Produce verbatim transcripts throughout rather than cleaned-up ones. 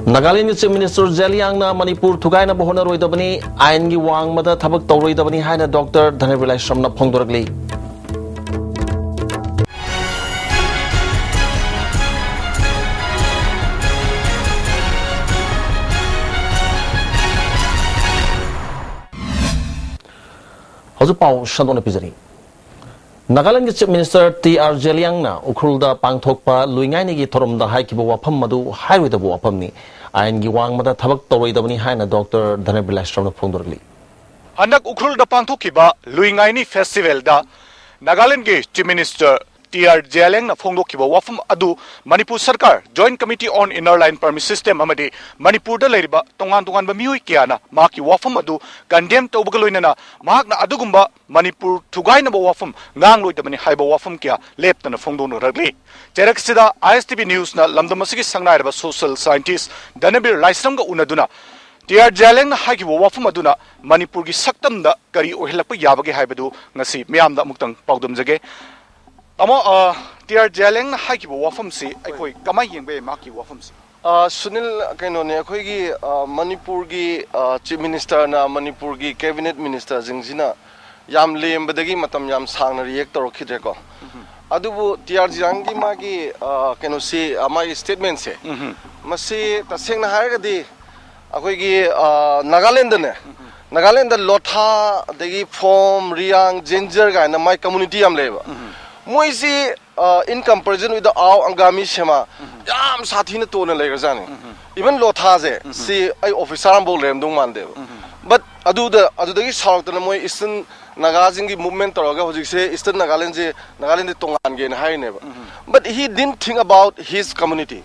ꯅꯥꯒꯥꯂꯦꯟꯒꯤ Chief Minister ꯖꯦꯂꯤꯌꯥꯡꯅ Manipur ꯊꯨꯒꯥꯏꯅꯕ ꯍꯣꯠꯅꯔꯣꯏꯗꯕꯅꯤ, ꯑꯥꯏꯟꯒꯤ ꯋꯥꯡꯃꯗ ꯊꯕꯛ ꯇꯧꯔꯣꯏꯗꯕꯅꯤ ꯍꯥꯏꯅ ꯗꯣꯛꯇꯔ ꯙꯅꯕꯤꯔ ꯂꯥꯏꯁ꯭ꯔꯝꯅ ꯐꯣꯡꯗꯣꯔꯛꯂꯤ꯫ ꯍꯧꯖꯤꯛ ꯄꯥꯎ ꯁꯟꯗꯣꯛꯅ ꯄꯤꯖꯔꯤ꯫ ꯅꯥꯒꯥꯂꯦꯟꯒꯤ Chief Minister ꯇꯤ ꯑꯥꯔ ꯖꯦꯂꯤꯌꯥꯡꯅ ꯎꯈ꯭ꯔꯨꯜꯗ ꯄꯥꯡꯊꯣꯛꯄ ꯂꯨꯏꯉꯥꯏꯅꯤꯒꯤ ꯊꯧꯔꯝꯗ ꯍꯥꯏꯈꯤꯕ ꯋꯥꯐꯝ ꯑꯗꯨ ꯍꯥꯏꯔꯣꯏꯗꯕ ꯋꯥꯐꯝꯅꯤ꯫ ꯑꯥꯏꯟꯒꯤ ꯋꯥꯡꯃꯗ ꯊꯕꯛ ꯇꯧꯔꯣꯏꯗꯕꯅꯤ ꯍꯥꯏꯅ ꯗꯣꯛꯇꯔ ꯙꯅꯕꯤꯔ ꯂꯥꯏꯁ꯭ꯔꯝꯅ ꯐꯣꯡꯗꯣꯔꯛꯂꯤ꯫ ꯍꯟꯗꯛ ꯎꯈ꯭ꯔꯨꯜꯗ ꯄꯥꯡꯊꯣꯛꯈꯤꯕ ꯂꯨꯏꯉꯥꯏꯅꯤ ꯐꯦꯁꯇꯤꯚꯦꯜꯗ ꯅꯥꯒꯥꯂꯦꯟꯒꯤ Chief Minister ꯇꯤ ꯑꯥꯔ ꯖꯦꯂꯤꯌꯥꯡꯅ ꯐꯣꯡꯗꯣꯛꯈꯤꯕ ꯋꯥꯐꯝ ꯑꯗꯨ ꯃꯅꯤꯄꯨꯔ ꯁꯔꯀꯥꯔ, Joint Committee on Inner Line Permit System ꯑꯃꯗꯤ ꯃꯅꯤꯄꯨꯔꯗ ꯂꯩꯔꯤꯕ ꯇꯣꯉꯥꯟ ꯇꯣꯉꯥꯟꯕ ꯃꯤꯑꯣꯏ ꯀꯌꯥꯅ ꯃꯍꯥꯛꯀꯤ ꯋꯥꯐꯝ ꯑꯗꯨ condemn ꯇꯧꯕꯒ ꯂꯣꯏꯅꯅ ꯃꯍꯥꯛꯅ ꯑꯗꯨꯒꯨꯝꯕ ꯃꯅꯤꯄꯨꯔ ꯊꯨꯒꯥꯏꯅꯕ ꯋꯥꯐꯝ ꯉꯥꯡꯂꯣꯏꯗꯕꯅꯤ ꯍꯥꯏꯕ ꯋꯥꯐꯝ ꯀꯌꯥ ꯂꯦꯞꯇꯅ ꯐꯣꯡꯗꯣꯛꯅꯔꯛꯂꯤ꯫ ꯆꯩꯔꯛꯁꯤꯗ ꯑꯥꯏ ꯑꯦꯁ ꯇꯤ ꯚꯤ Newsꯅ ꯂꯝꯗꯝ ꯑꯁꯤꯒꯤ ꯁꯛꯅꯥꯏꯔꯕ social scientist ꯙꯅꯕꯤꯔ ꯂꯥꯏꯁ꯭ꯔꯝꯒ ꯎꯅꯗꯨꯅ ꯇꯤ ꯑꯥꯔ ꯖꯦꯂꯤꯌꯥꯡꯅ ꯍꯥꯏꯈꯤꯕ ꯋꯥꯐꯝ ꯑꯗꯨꯅ ꯃꯅꯤꯄꯨꯔꯒꯤ ꯁꯛꯇꯝꯗ ꯀꯔꯤ ꯑꯣꯏꯍꯜꯂꯛꯄ ꯌꯥꯕꯒꯦ ꯍꯥꯏꯕꯗꯨ ꯉꯁꯤ ꯃꯤꯌꯥꯝꯗ ꯑꯃꯨꯛꯇꯪ ꯄꯥꯎꯗꯝꯖꯒꯦ꯫ ꯇꯥꯃꯣ, ꯑ, ꯇꯤ ꯑꯥꯔ ꯖꯦꯂꯤꯌꯥꯡꯅ ꯍꯥꯏꯈꯤꯕ ꯋꯥꯐꯝꯁꯤ ꯑꯩꯈꯣꯏ ꯀꯃꯥꯏꯅ ꯌꯦꯡꯕ ꯌꯥꯏ, ꯃꯍꯥꯛꯀꯤ ꯋꯥꯐꯝꯁꯤ? ꯑ, ꯁꯨꯅꯤꯜ, ꯀꯩꯅꯣꯅꯦ, ꯑꯩꯈꯣꯏꯒꯤ, ꯑ, ꯃꯅꯤꯄꯨꯔꯒꯤ, ꯑ, Chief Ministerꯅ ꯃꯅꯤꯄꯨꯔꯒꯤ Cabinet Ministerꯁꯤꯡꯁꯤꯅ ꯌꯥꯝ ꯂꯦꯝꯕꯗꯒꯤ ꯃꯇꯝ ꯌꯥꯝ ꯁꯥꯡꯅ react ꯇꯧꯔꯛꯈꯤꯗ꯭ꯔꯦꯀꯣ꯫ ꯑꯗꯨꯕꯨ ꯇꯤ ꯑꯥꯔ ꯖꯦꯂꯤꯌꯥꯡꯒꯤ ꯃꯥꯒꯤ, ꯑ, ꯀꯩꯅꯣꯁꯤ, ꯑ, ꯃꯥꯒꯤ statementꯁꯦ, ꯃꯁꯤ ꯇꯁꯦꯡꯅ ꯍꯥꯏꯔꯒꯗꯤ ꯑꯩꯈꯣꯏꯒꯤ, ꯑ, ꯅꯥꯒꯥꯂꯦꯟꯗꯅꯦ, ꯅꯥꯒꯥꯂꯦꯟꯗ ꯂꯣꯊꯥ, ꯑꯗꯒꯤ ꯐꯣꯝ, ꯔꯤꯌꯥꯡ, ꯖꯦꯟꯖꯔ ꯀꯥꯏꯅ ꯃꯥꯏ community ꯌꯥꯝ ꯂꯩꯌꯦꯕ꯫ ꯃꯣꯏꯁꯤ, ꯑ, in comparison with the Ao Angami Sema, ꯌꯥꯝ ꯁꯥꯊꯤꯅ ꯇꯣꯟꯅ ꯂꯩꯈ꯭ꯔꯖꯥꯠꯅꯤ꯫ Even ꯂꯣꯊꯥꯁꯦ, ꯁꯤ ꯑꯩ officer ꯑꯃꯐꯥꯎ ꯂꯩꯔꯝꯗꯧ ꯃꯥꯟꯗꯦꯕ꯫ But ꯑꯗꯨꯗ, ꯑꯗꯨꯗꯒꯤ ꯁꯥꯎꯔꯛꯇꯅ ꯃꯣꯏ Eastern ꯅꯥꯒꯥꯁꯤꯡꯒꯤ movement ꯇꯧꯔꯒ ꯍꯧꯖꯤꯛꯁꯦ Eastern ꯅꯥꯒꯥꯂꯦꯟꯁꯦ, ꯅꯥꯒꯥꯂꯦꯟꯁꯦ ꯇꯣꯉꯥꯟꯒꯦꯅ ꯍꯥꯏꯔꯤꯅꯦꯕ꯫ But he didn't think about his community.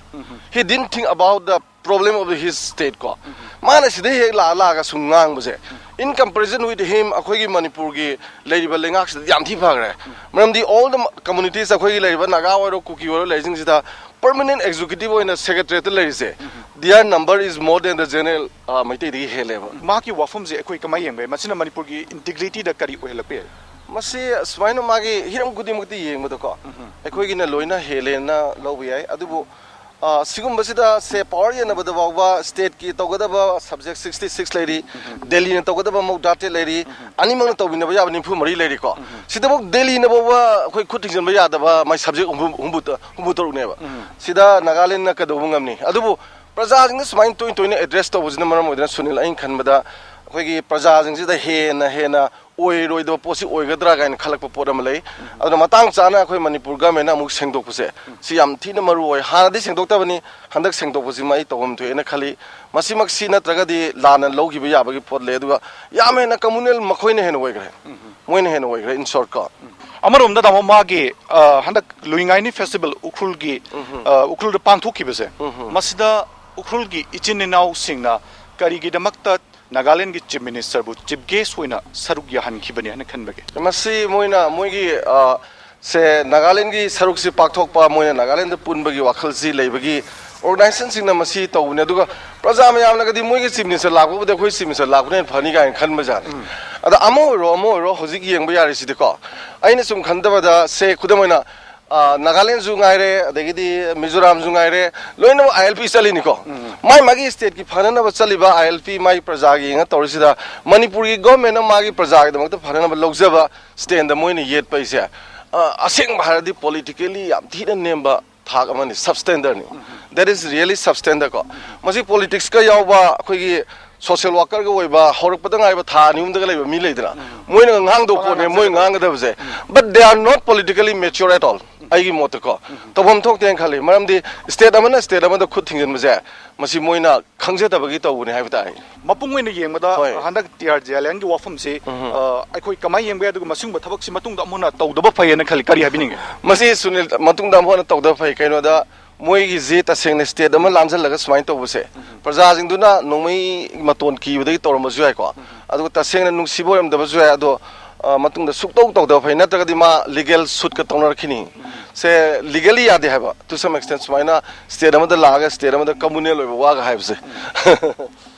He didn't think about the problem of his state ꯀꯣ꯫ ꯃꯥꯅ ꯁꯤꯗ ꯍꯦꯛ ꯂꯥꯛꯑ ꯂꯥꯛꯑꯒ ꯁꯨꯝ ꯉꯥꯡꯕꯁꯦ, in comparison with him, ꯑꯩꯈꯣꯏꯒꯤ ꯃꯅꯤꯄꯨꯔꯒꯤ ꯂꯩꯔꯤꯕ ꯂꯩꯉꯥꯛꯁꯤꯗ ꯌꯥꯝ ꯊꯤ ꯐꯈ꯭ꯔꯦ꯫ ꯃꯔꯝꯗꯤ all the communities, ꯑꯩꯈꯣꯏꯒꯤ ꯂꯩꯔꯤꯕ ꯅꯥꯒꯥ ꯑꯣꯏꯔꯣ, ꯀꯨꯀꯤ ꯑꯣꯏꯔꯣ, ꯂꯩꯔꯤꯁꯤꯡꯁꯤꯗ permanent executive ꯑꯣꯏꯅ Secretariatꯇ ꯂꯩꯔꯤꯁꯦ, their number is more than the general, ꯑ, ꯃꯩꯇꯩꯗꯒꯤ ꯍꯦꯜꯂꯦꯕ꯫ ꯃꯍꯥꯛꯀꯤ ꯋꯥꯐꯝꯁꯦ ꯑꯩꯈꯣꯏ ꯀꯃꯥꯏꯅ ꯌꯦꯡꯕ ꯌꯥꯏ? ꯃꯁꯤꯅ ꯃꯅꯤꯄꯨꯔꯒꯤ integrityꯗ ꯀꯔꯤ ꯑꯣꯏꯍꯜꯂꯛꯄ ꯌꯥꯏ? ꯃꯁꯤ ꯁꯨꯃꯥꯏꯅ ꯃꯥꯒꯤ ꯍꯤꯔꯝ ꯈꯨꯗꯤꯡꯃꯛꯇ ꯌꯦꯡꯕꯗꯀꯣ, ꯑꯩꯈꯣꯏꯒꯤꯅ ꯂꯣꯏꯅ ꯍꯦꯜꯂꯦꯅ ꯂꯧꯕ ꯌꯥꯏ꯫ ꯑꯗꯨꯕꯨ ꯑ, ꯁꯤꯒꯨꯝꯕꯁꯤꯗ ꯁꯦ ꯄꯋꯥꯔ ꯌꯦꯟꯅꯕꯗ ꯐꯥꯎꯕ ꯁ꯭ꯇꯦꯠꯀꯤ ꯇꯧꯒꯗꯕ ꯁꯕꯖꯦꯛ ꯁꯤꯛꯁꯇꯤ ꯁꯤꯛꯁ ꯂꯩꯔꯤ, ꯗꯦꯜꯂꯤꯅ ꯇꯧꯒꯗꯕ ꯃꯧꯗ꯭ꯔꯥ ꯇꯔꯦꯠ ꯂꯩꯔꯤ, ꯑꯅꯤꯃꯛꯅ ꯇꯧꯃꯤꯟꯅꯕ ꯌꯥꯕ ꯅꯤꯐꯨ ꯃꯔꯤ ꯂꯩꯔꯤꯀꯣ꯫ ꯁꯤꯗꯐꯥꯎ ꯗꯦꯜꯂꯤꯅ ꯐꯥꯎꯕ ꯑꯩꯈꯣꯏ ꯈꯨꯠ ꯊꯤꯡꯖꯤꯟꯕ ꯌꯥꯗꯕ ꯃꯥꯏ ꯁꯕꯖꯦꯛ ꯍꯨꯝꯐꯨ, ꯍꯨꯝꯐꯨ, ꯍꯨꯝꯐꯨ ꯇꯔꯨꯛꯅꯦꯕ꯫ ꯁꯤꯗ ꯅꯥꯒꯥꯂꯦꯟꯗꯅ ꯀꯩꯗꯧꯕ ꯉꯝꯅꯤ? ꯑꯗꯨꯕꯨ ꯄ꯭ꯔꯖꯥꯁꯤꯡꯅ ꯁꯨꯃꯥꯏꯅ ꯇꯣꯏꯅ ꯇꯣꯏꯅ ꯑꯦꯗ꯭ꯔꯦꯁ ꯇꯧꯕꯁꯤꯅ ꯃꯔꯝ ꯑꯣꯏꯗꯨꯅ, ꯁꯨꯅꯤꯜ, ꯑꯩꯅ ꯈꯟꯕꯗ ꯑꯩꯈꯣꯏꯒꯤ ꯄ꯭ꯔꯖꯥꯁꯤꯡꯁꯤꯗ ꯍꯦꯟꯅ ꯍꯦꯟꯅ ꯑꯣꯏꯔꯣꯏꯗꯕ ꯄꯣꯠꯁꯤ ꯑꯣꯏꯒꯗ꯭ꯔꯥ ꯀꯥꯏꯅ ꯈꯜꯂꯛꯄ ꯄꯣꯠ ꯑꯃ ꯂꯩ꯫ ꯑꯗꯨꯅ ꯃꯇꯥꯡ ꯆꯥꯅ ꯑꯩꯈꯣꯏ ꯃꯅꯤꯄꯨꯔ ꯒꯃꯦꯟꯅ ꯑꯃꯨꯛ ꯁꯦꯡꯗꯣꯛꯄꯁꯦ, ꯁꯤ ꯌꯥꯝ ꯊꯤꯅ ꯃꯔꯨ ꯑꯣꯏ꯫ ꯍꯥꯟꯅꯗꯤ ꯁꯦꯡꯗꯣꯛꯇꯕꯅꯤ, ꯍꯟꯗꯛ ꯁꯦꯡꯗꯣꯛꯄꯁꯤꯃ ꯑꯩ ꯇꯧꯐꯝ ꯊꯣꯛꯑꯦꯅ ꯈꯜꯂꯤ꯫ ꯃꯁꯤꯃꯛꯁꯤ ꯅꯠꯇ꯭ꯔꯒꯗꯤ ꯂꯥꯟꯅ ꯂꯧꯈꯤꯕ ꯌꯥꯕꯒꯤ ꯄꯣꯠ ꯂꯩ꯫ ꯑꯗꯨꯒ ꯌꯥꯝ ꯍꯦꯟꯅ ꯀꯝꯃꯨꯅꯦꯜ ꯃꯈꯣꯏꯅ ꯍꯦꯟꯅ ꯑꯣꯏꯈ꯭ꯔꯦ, ꯃꯣꯏꯅ ꯍꯦꯟꯅ ꯑꯣꯏꯈ꯭ꯔꯦ, in short ꯀꯣ꯫ ꯑꯃꯔꯣꯝꯗ ꯇꯥꯃꯣ, ꯃꯥꯒꯤ ꯑ, ꯍꯟꯗꯛ ꯂꯨꯏꯉꯥꯏꯅꯤ ꯐꯦꯁꯇꯤꯚꯦꯜ ꯎꯈ꯭ꯔꯨꯜꯒꯤ ꯑ, ꯎꯈ꯭ꯔꯨꯜꯗ ꯄꯥꯡꯊꯣꯛꯈꯤꯕꯁꯦ, ꯃꯁꯤꯗ ꯎꯈ꯭ꯔꯨꯜꯒꯤ ꯏꯆꯤꯟ ꯏꯅꯥꯎꯁꯤꯡꯅ ꯀꯔꯤꯒꯤꯗꯃꯛꯇ ꯅꯥꯒꯥꯂꯦꯟꯒꯤ ꯆꯤꯐ ꯃꯤꯅꯤꯁꯇꯔꯕꯨ ꯆꯤꯐ ꯒꯦꯁ ꯑꯣꯏꯅ ꯁꯔꯨꯛ ꯌꯥꯍꯟꯈꯤꯕꯅꯤ ꯍꯥꯏꯅ ꯈꯟꯕꯒꯦ? ꯃꯁꯤ ꯃꯣꯏꯅ ꯃꯣꯏꯒꯤ, ꯑ, ꯁꯦ ꯅꯥꯒꯥꯂꯦꯟꯒꯤ ꯁꯔꯨꯛꯁꯤ ꯄꯥꯛꯊꯣꯛꯄ, ꯃꯣꯏꯅ ꯅꯥꯒꯥꯂꯦꯟꯗ ꯄꯨꯟꯕꯒꯤ ꯋꯥꯈꯜꯁꯤ ꯂꯩꯕꯒꯤ ꯑꯣꯔꯒꯅꯥꯏꯖꯦꯁꯟꯁꯤꯡꯅ ꯃꯁꯤ ꯇꯧꯕꯅꯦ꯫ ꯑꯗꯨꯒ ꯄ꯭ꯔꯖꯥ ꯃꯌꯥꯝꯅꯒꯗꯤ ꯃꯣꯏꯒꯤ ꯆꯤꯐ ꯃꯤꯅꯤꯁꯇꯔ ꯂꯥꯛꯄꯕꯨꯗꯤ ꯑꯩꯈꯣꯏ ꯆꯤꯐ ꯃꯤꯅꯤꯁꯇꯔ ꯂꯥꯛꯄꯅ ꯍꯦꯟꯅ ꯐꯅꯤ ꯀꯥꯏꯅ ꯈꯟꯕꯖꯥꯠꯅꯤ꯫ ꯑꯗ ꯑꯃ ꯑꯣꯏꯔꯣ ꯑꯃ ꯑꯣꯏꯔꯣ, ꯍꯧꯖꯤꯛ ꯌꯦꯡꯕ ꯌꯥꯔꯤꯁꯤꯗꯤꯀꯣ, ꯑꯩꯅ ꯁꯨꯝ ꯈꯟꯗꯕꯗ, ꯁꯦ ꯈꯨꯗꯝ ꯑꯣꯏꯅ, ꯑ, ꯅꯥꯒꯥꯂꯦꯟꯁꯨ ꯉꯥꯏꯔꯦ, ꯑꯗꯒꯤꯗꯤ ꯃꯤꯖꯣꯔꯥꯝꯁꯨ ꯉꯥꯏꯔꯦ, ꯂꯣꯏꯅꯃꯛ ꯑꯥꯏ ꯑꯦꯜ ꯄꯤ ꯆꯠꯂꯤꯅꯤꯀꯣ꯫ ꯃꯥꯏ ꯃꯥꯒꯤ ꯁ꯭ꯇꯦꯠꯀꯤ ꯐꯅꯅꯕ ꯆꯠꯂꯤꯕ ꯑꯥꯏ ꯑꯦꯜ ꯄꯤ, ꯃꯥꯏ ꯄ꯭ꯔꯖꯥꯒꯤ ꯌꯦꯡꯉ ꯇꯧꯔꯤꯁꯤꯗ, ꯃꯅꯤꯄꯨꯔꯒꯤ ꯒꯣꯔꯃꯦꯟꯅ ꯃꯥꯒꯤ ꯄ꯭ꯔꯖꯥꯒꯤꯗꯃꯛꯇ ꯐꯅꯅꯕ ꯂꯧꯖꯕ ꯁ꯭ꯇꯦꯟꯗ ꯃꯣꯏꯅ ꯌꯦꯠꯄ ꯍꯥꯏꯁꯦ, ꯑ, ꯑꯁꯦꯡꯕ ꯍꯥꯏꯔꯗꯤ ꯄꯣꯂꯤꯇꯤꯀꯦꯜꯂꯤ ꯌꯥꯝ ꯊꯤꯅ ꯅꯦꯝꯕ ꯊꯥꯛ ꯑꯃꯅꯤ, ꯁꯕꯁ꯭ꯇꯦꯟꯗꯔꯅꯤ꯫ That is really substandard ꯀꯣ꯫ ꯃꯁꯤ ꯄꯣꯂꯤꯇꯤꯛꯁꯀ ꯌꯥꯎꯕ, ꯑꯩꯈꯣꯏꯒꯤ ꯁꯣꯁꯤꯌꯦꯜ ꯋꯥꯀꯔꯒ ꯑꯣꯏꯕ, ꯍꯧꯔꯛꯄꯗ ꯉꯥꯏꯕ ꯊꯥ ꯑꯅꯤ ꯑꯍꯨꯝꯗꯒ ꯂꯩꯕ ꯃꯤ ꯂꯩꯗꯅ, ꯃꯣꯏꯅ ꯉꯥꯡꯗꯧꯕ ꯄꯣꯠꯅꯦ ꯃꯣꯏ ꯉꯥꯡꯒꯗꯕꯁꯦ꯫ But they are not politically mature at all, ꯑꯩꯒꯤ ꯃꯣꯠꯇꯀꯣ꯫ ꯇꯧꯐꯝ ꯊꯣꯛꯇꯦꯅ ꯈꯜꯂꯤ꯫ ꯃꯔꯝꯗꯤ ꯁ꯭ꯇꯦꯠ ꯑꯃꯅ ꯁ꯭ꯇꯦꯠ ꯑꯃꯗ ꯈꯨꯠ ꯊꯤꯡꯖꯤꯟꯕꯁꯦ, ꯃꯁꯤ ꯃꯣꯏꯅ ꯈꯪꯖꯗꯕꯒꯤ ꯇꯧꯕꯅꯦ ꯍꯥꯏꯕ ꯇꯥꯏ꯫ ꯃꯄꯨꯡ ꯑꯣꯏꯅ ꯌꯦꯡꯕꯗ, ꯍꯣꯏ꯫ ꯍꯟꯗꯛ ꯇꯤ ꯑꯥꯔ ꯖꯦꯂꯦꯟꯒꯤ ꯋꯥꯐꯝꯁꯤ, ꯑ, ꯑꯩꯈꯣꯏ ꯀꯃꯥꯏꯅ ꯌꯦꯡꯕ ꯌꯥꯏ? ꯑꯗꯨꯒ ꯃꯁꯤꯒꯨꯝꯕ ꯊꯕꯛꯁꯤ ꯃꯇꯨꯡꯗ ꯑꯃꯨꯛ ꯍꯟꯅ ꯇꯧꯗꯕ ꯐꯩ ꯍꯥꯏꯅ ꯈꯜꯂꯤ꯫ ꯀꯔꯤ ꯍꯥꯏꯕꯤꯅꯤꯡꯉꯤ? ꯃꯁꯤ ꯁꯨꯅꯤꯜ, ꯃꯇꯨꯡꯗ ꯑꯃꯨꯛ ꯍꯟꯅ ꯇꯧꯗꯕ ꯐꯩ꯫ ꯀꯩꯅꯣꯗ, ꯃꯣꯏꯒꯤꯁꯤ ꯇꯁꯦꯡꯅ ꯁ꯭ꯇꯦꯠ ꯑꯃ ꯂꯥꯟꯁꯤꯜꯂꯒ ꯁꯨꯃꯥꯏꯅ ꯇꯧꯕꯁꯦ, ꯄ꯭ꯔꯖꯥꯁꯤꯡꯗꯨꯅ ꯅꯣꯡꯃꯩ ꯃꯇꯣꯟ ꯀꯤꯕꯗꯒꯤ ꯇꯧꯔꯝꯕꯁꯨ ꯌꯥꯏꯀꯣ꯫ ꯑꯗꯨꯒ ꯇꯁꯦꯡꯅ ꯅꯨꯡꯁꯤꯕ ꯑꯣꯏꯔꯝꯗꯕꯁꯨ ꯌꯥꯏ꯫ ꯑꯗꯣ, ꯑ, ꯃꯇꯨꯡꯗ ꯁꯨꯛꯇꯧ ꯇꯧꯗꯕ ꯐꯩ꯫ ꯅꯠꯇ꯭ꯔꯒꯗꯤ ꯃꯥ ꯂꯤꯒꯦꯜ ꯁꯨꯠꯀ ꯇꯧꯅꯔꯛꯈꯤꯅꯤ꯫ ꯁꯦ ꯂꯤꯒꯦꯜꯂꯤ ꯌꯥꯗꯦ ꯍꯥꯏꯕ, to some extent, ꯁꯨꯃꯥꯏꯅ ꯁ꯭ꯇꯦꯠ ꯑꯃꯗ ꯂꯥꯛꯑꯒ ꯁ꯭ꯇꯦꯠ ꯑꯃꯗ ꯀꯝꯃꯨꯅꯦꯜ ꯑꯣꯏꯕ ꯋꯥꯒ ꯍꯥꯏꯕꯁꯦ꯫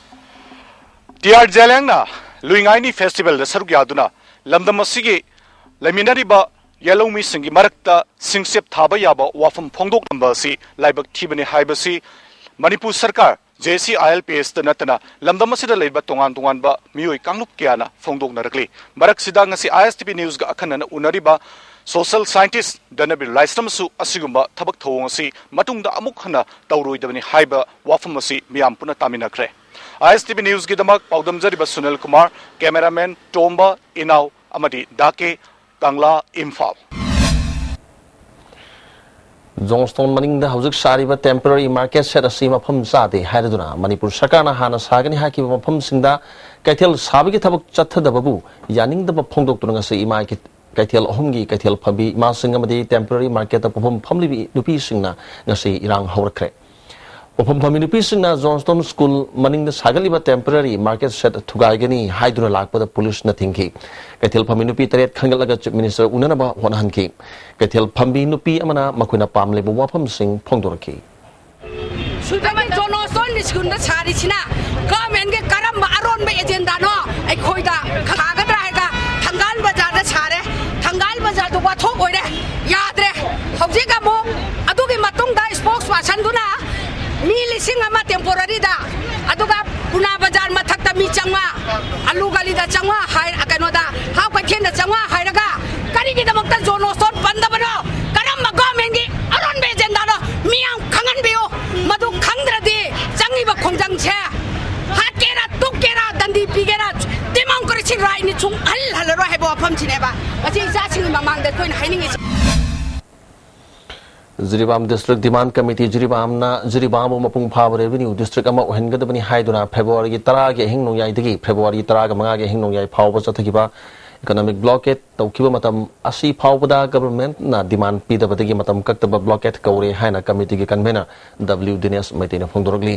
ꯇꯤ ꯑꯥꯔ ꯖꯦꯂꯦꯡꯅ ꯂꯨꯏꯉꯥꯏꯅꯤ ꯐꯦꯁꯇꯤꯚꯦꯜꯗ ꯁꯔꯨꯛ ꯌꯥꯗꯨꯅ ꯂꯝꯗꯝ ꯑꯁꯤꯒꯤ ꯂꯩꯃꯤꯟꯅꯔꯤꯕ ꯌꯦꯜꯍꯧꯃꯤꯁꯤꯡꯒꯤ ꯃꯔꯛꯇ ꯁꯤꯡꯆꯞ ꯊꯥꯕ ꯌꯥꯕ ꯋꯥꯐꯝ ꯐꯣꯡꯗꯣꯛꯂꯝꯕ ꯑꯁꯤ ꯂꯥꯏꯕꯛ ꯊꯤꯕꯅꯤ ꯍꯥꯏꯕꯁꯤ ꯃꯅꯤꯄꯨꯔ ꯁꯔꯀꯥꯔ, J A C I L P ꯑꯦꯁꯇ ꯅꯠꯇꯅ ꯂꯝꯗꯝ ꯑꯁꯤꯗ ꯂꯩꯔꯤꯕ ꯇꯣꯉꯥꯟ ꯇꯣꯉꯥꯟꯕ ꯃꯤꯑꯣꯏ ꯀꯥꯡꯂꯨꯞ ꯀꯌꯥꯅ ꯐꯣꯡꯗꯣꯛꯅꯔꯛꯂꯤ꯫ ꯃꯔꯛꯁꯤꯗ ꯉꯁꯤ ꯑꯥꯏ ꯑꯦꯁ ꯇꯤ ꯚꯤ ꯅ꯭ꯌꯨꯁꯀ ꯑꯈꯟꯅꯅ ꯎꯅꯔꯤꯕ ꯁꯣꯁꯤꯌꯦꯜ ꯁꯥꯏꯟꯇꯤꯁ ꯙꯅꯕꯤꯔ ꯂꯥꯏꯁ꯭ꯔꯝꯁꯨ ꯑꯁꯤꯒꯨꯝꯕ ꯊꯕꯛ ꯊꯧꯑꯣꯡ ꯑꯁꯤ ꯃꯇꯨꯡꯗ ꯑꯃꯨꯛ ꯍꯟꯅ ꯇꯧꯔꯣꯏꯗꯕꯅꯤ ꯍꯥꯏꯕ ꯋꯥꯐꯝ ꯑꯁꯤ ꯃꯤꯌꯥꯝ ꯄꯨꯟꯅ ꯇꯥꯃꯤꯟꯅꯈ꯭ꯔꯦ꯫ ꯑꯥꯏ ꯑꯦꯁ ꯇꯤ ꯚꯤ ꯅ꯭ꯌꯨꯁꯀꯤꯗꯃꯛ ꯄꯥꯎꯗꯝꯖꯔꯤꯕ ꯁꯨꯅꯤꯜ ꯀꯨꯃꯥꯔ, ꯀꯦꯃꯦꯔꯥꯃꯦꯟ ꯇꯣꯝꯕ, ꯏꯅꯥꯎ ꯑꯃꯗꯤ ꯗꯥ ꯀꯦ, ꯀꯪꯂꯥ, ꯏꯝꯐꯥꯜ꯫ ꯖꯣꯟꯁꯇꯣꯟ ꯃꯅꯤꯡꯗ ꯍꯧꯖꯤꯛ ꯁꯥꯔꯤꯕ ꯇꯦꯝꯄꯔꯔꯤ ꯃꯥꯔꯀꯦꯠ ꯁꯦꯠ ꯑꯁꯤ ꯃꯐꯝ ꯆꯥꯗꯦ ꯍꯥꯏꯔꯗꯨꯅ ꯃꯅꯤꯄꯨꯔ ꯁꯔꯀꯥꯔꯅ ꯍꯥꯟꯅ ꯁꯥꯒꯅꯤ ꯍꯥꯏꯈꯤꯕ ꯃꯐꯝꯁꯤꯡꯗ ꯀꯩꯊꯦꯜ ꯁꯥꯕꯒꯤ ꯊꯕꯛ ꯆꯠꯊꯗꯕꯕꯨ ꯌꯥꯅꯤꯡꯗꯕ ꯐꯣꯡꯗꯣꯛꯇꯨꯅ ꯉꯁꯤ ꯏꯃꯥ ꯀꯩ-, ꯀꯩꯊꯦꯜ ꯑꯍꯨꯝꯒꯤ ꯀꯩꯊꯦꯜ ꯐꯝꯕꯤ ꯏꯃꯥꯁꯤꯡ ꯑꯃꯗꯤ ꯇꯦꯝꯄꯔꯔꯤ ꯃꯥꯔꯀꯦꯠꯇ ꯄꯣꯠꯐꯝ ꯐꯝꯂꯤꯕꯤ ꯅꯨꯄꯤꯁꯤꯡꯅ ꯉꯁꯤ ꯏꯔꯥꯡ ꯍꯧꯔꯛꯈ꯭ꯔꯦ꯫ ꯄꯣꯠꯐꯝ ꯐꯝꯕꯤ ꯅꯨꯄꯤꯁꯤꯡꯅ ꯖꯣꯟꯁꯇꯣꯟ ꯁ꯭ꯀꯨꯜ ꯃꯅꯤꯡꯗ ꯁꯥꯒꯠꯂꯤꯕ ꯇꯦꯝꯄꯔꯔꯤ ꯃꯥꯔꯀꯦꯠ ꯁꯦꯠ ꯊꯨꯒꯥꯏꯒꯅꯤ ꯍꯥꯏꯗꯨꯅ ꯂꯥꯛꯄꯗ ꯄꯨꯂꯤꯁꯅ ꯊꯤꯡꯈꯤ꯫ ꯀꯩꯊꯦꯜ ꯐꯝꯕꯤ ꯅꯨꯄꯤ ꯇꯔꯦꯠ ꯈꯟꯒꯠꯂꯒ ꯆꯤꯐ ꯃꯤꯅꯤꯁꯇꯔ ꯎꯅꯅꯕ ꯍꯣꯠꯅꯍꯟꯈꯤ꯫ ꯀꯩꯊꯦꯜ ꯐꯝꯕꯤ ꯅꯨꯄꯤ ꯑꯃꯅ ꯃꯈꯣꯏꯅ ꯄꯥꯝꯂꯤꯕ ꯋꯥꯐꯝꯁꯤꯡ ꯐꯣꯡꯗꯣꯔꯛꯈꯤ꯫ ꯁꯨꯗꯕ ꯖꯣꯟꯁꯇꯣꯟ ꯁ꯭ꯀꯨꯜꯗ ꯁꯥꯔꯤꯁꯤꯅ ꯒꯚꯔꯟꯃꯦꯟꯒꯤ ꯀꯔꯝꯕ ꯑꯔꯣꯟꯕ ꯑꯦꯖꯦꯟꯗꯥꯅꯣ ꯑꯩꯈꯣꯏꯗ ꯊꯥꯒꯗ꯭ꯔꯥ ꯍꯥꯏꯔꯒ ꯊꯪꯒꯥꯜ ꯕꯖꯥꯔꯗ ꯁꯥꯔꯦ꯫ ꯊꯪꯒꯥꯜ ꯕꯖꯥꯔꯗꯨ ꯋꯥꯊꯣꯛ ꯑꯣꯏꯔꯦ, ꯌꯥꯗ꯭ꯔꯦ꯫ ꯍꯧꯖꯤꯛ ꯑꯃꯨꯛ ꯑꯗꯨꯒꯤ ꯃꯇꯨꯡꯗ ꯁ꯭ꯄꯣꯛꯁ ꯄꯥꯔꯁꯟꯗꯨꯅ ꯃꯤ ꯂꯤꯁꯤꯡ ꯑꯃ ꯇꯦꯝꯄꯣꯔꯔꯤꯗ, ꯑꯗꯨꯒ ꯄꯨꯅꯥ ꯕꯖꯥꯔ ꯃꯊꯛꯇ ꯃꯤ ꯆꯥꯝꯃꯉꯥ, ꯑꯂꯨ ꯒꯂꯤꯗ ꯆꯥꯝꯃꯉꯥ ꯍꯥꯏ, ꯀꯩꯅꯣꯗ, ꯍꯥꯎ ꯀꯩꯊꯦꯜꯗ ꯆꯥꯝꯃꯉꯥ ꯍꯥꯏꯔꯒ ꯀꯔꯤꯒꯤꯗꯃꯛꯇ ꯖꯣꯟꯁꯇꯣꯟ ꯄꯟꯗꯕꯅꯣ? ꯀꯔꯝꯕ ꯒꯚꯔꯟꯃꯦꯟꯒꯤ ꯑꯔꯣꯟꯕ ꯑꯦꯖꯦꯟꯗꯥꯅꯣ? ꯃꯤꯌꯥꯝ ꯈꯪꯍꯟꯕꯤꯌꯨ꯫ ꯃꯗꯨ ꯈꯪꯗ꯭ꯔꯗꯤ ꯆꯪꯉꯤꯕ ꯈꯣꯡꯖꯪꯁꯦ ꯍꯥꯠꯀꯦꯔꯥ, ꯇꯨꯞꯀꯦꯔꯥ, ꯗꯟꯗꯤ ꯄꯤꯒꯦꯔꯥ, ꯗꯦꯃꯣꯀ꯭ꯔꯦꯁꯤ ꯔꯥꯏꯠꯅꯤ, ꯁꯨꯡꯍꯜ ꯍꯜꯂꯔꯣꯏ ꯍꯥꯏꯕ ꯋꯥꯐꯝꯁꯤꯅꯦꯕ ꯉꯁꯤ ꯏꯆꯥꯁꯤꯡꯒꯤ ꯃꯃꯥꯡꯗ ꯑꯩꯈꯣꯏꯅ ꯍꯥꯏꯅꯤꯡꯉꯤꯁꯦ꯫ ꯖꯤꯔꯤꯕꯥꯝ ꯗꯤꯁꯇ꯭ꯔꯤꯛ ꯗꯤꯃꯥꯟ ꯀꯃꯤꯇꯤ ꯖꯤꯔꯤꯕꯥꯝꯅ ꯖꯤꯔꯤꯕꯥꯝꯕꯨ ꯃꯄꯨꯡ ꯐꯥꯕ ꯔꯦꯚꯤꯅ꯭ꯌꯨ ꯗꯤꯁꯇ꯭ꯔꯤꯛ ꯑꯃ ꯑꯣꯏꯍꯟꯒꯗꯕꯅꯤ ꯍꯥꯏꯗꯨꯅ ꯐꯦꯕ꯭ꯔꯨꯋꯥꯔꯤꯒꯤ ꯇꯔꯥꯒꯤ ꯑꯍꯤꯡ ꯅꯣꯡꯌꯥꯏꯗꯒꯤ ꯐꯦꯕ꯭ꯔꯨꯋꯥꯔꯤ ꯇꯔꯥꯒ ꯃꯉꯥꯒꯤ ꯑꯍꯤꯡ ꯅꯣꯡꯌꯥꯏ ꯐꯥꯎꯕ ꯆꯠꯊꯈꯤꯕ ꯏꯀꯣꯅꯣꯃꯤꯛ ꯕ꯭ꯂꯣꯀꯦꯠ ꯇꯧꯈꯤꯕ ꯃꯇꯝ ꯑꯁꯤ ꯐꯥꯎꯕꯗ ꯒꯚꯔꯟꯃꯦꯟꯠꯅ ꯗꯤꯃꯥꯟ ꯄꯤꯗꯕꯗꯒꯤ ꯃꯇꯝ ꯀꯛꯇꯕ ꯕ꯭ꯂꯣꯀꯦꯠ ꯀꯧꯔꯦ ꯍꯥꯏꯅ ꯀꯃꯤꯇꯤꯒꯤ ꯀꯟꯚꯦꯅꯔ ꯗꯕ꯭ꯂꯤꯌꯨ ꯗꯤꯅꯦꯁ ꯃꯩꯇꯩꯅ ꯐꯣꯡꯗꯣꯔꯛꯂꯤ꯫